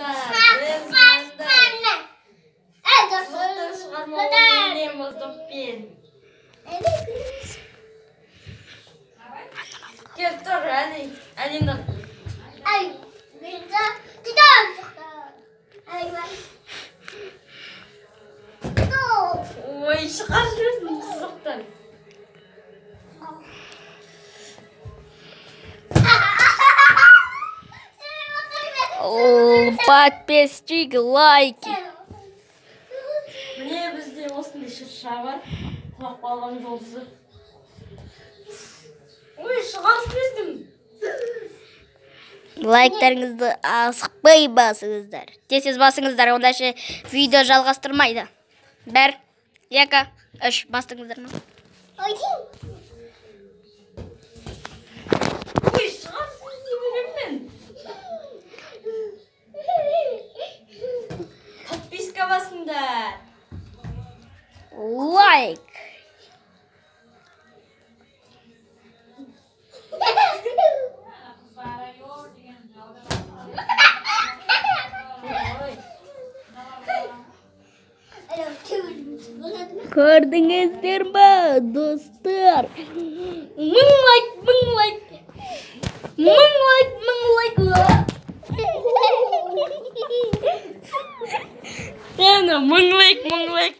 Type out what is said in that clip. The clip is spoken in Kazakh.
Достар, біз мынандай сызықтан шығарма ойнаймыз доппен. Кел тұр, әне, әнені. Ой, шығарып жібердім сызықтан. Подписчик, лайки. Міне бізде осындай шырша бар. Құлап қалған жұлдызы. Ой, шығарып жібердім. Лайктарыңызды асықпай басыңыздар. Тез-тез басыңыздар, онда ше видео жалғастырмайды. 1, 2, 3 бастыңыздар ма? Ой, шығарып жіберемін мен. Подписка басыңдар. Лайк. Ой. Көрдіңіздер ма, достар? 1000 лайк, 1000 лайк. 1000 лайк, 1000 лайк. Яна, 1000 лайк, 1000 лайк.